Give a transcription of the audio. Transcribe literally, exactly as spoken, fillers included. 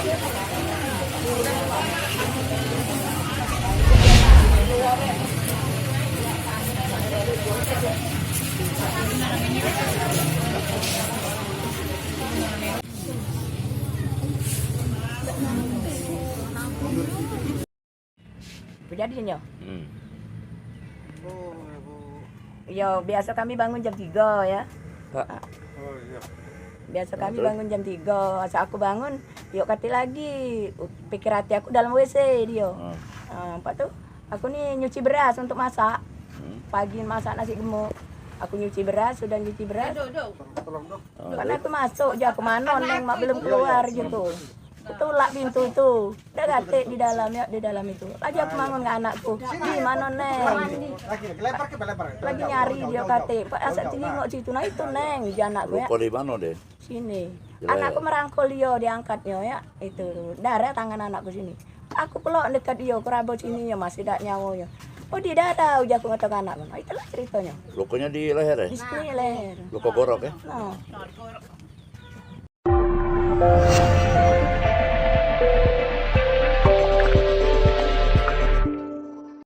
Apo jadinyo? Hmm. Yo, biaso kami bangun jam tigo, ya. Pak. Biaso kami bangun jam tigo. Asa aku bangun, yo katik lagi. Pikir ati aku dalam W C dio. Hmm. Ah, apo tu? Aku ni nyuci beras untuk masak. Hmm. Pagi masak nasi gemuk. Aku nyuci beras, sudah nyuci beras. Karena aku masuk je, aku mano Neng, mak belum keluar gitu. Aku tulak pintu tu. Dah katik di dalam, ya, di dalam itu. Lagi aku bangun dengan anakku. Di mano Neng? Lagi nyari dio katik. Pak, asa tengok situ. Nah, itu Neng, je anakku, ya. Luko di mano deh? Sini. Anakku merangkul dio, diangkatnyo, ya. Itu darah tangan anakku sini. Aku pelok dekat dio, aku rabo sini, yo masih dak nyawo yo. Oh, di dada, ujar aku ngetok anakku. Nah, itulah ceritonyo. Lukonyo di leher, eh? Di sini leher. Luko gorok, eh? Nah.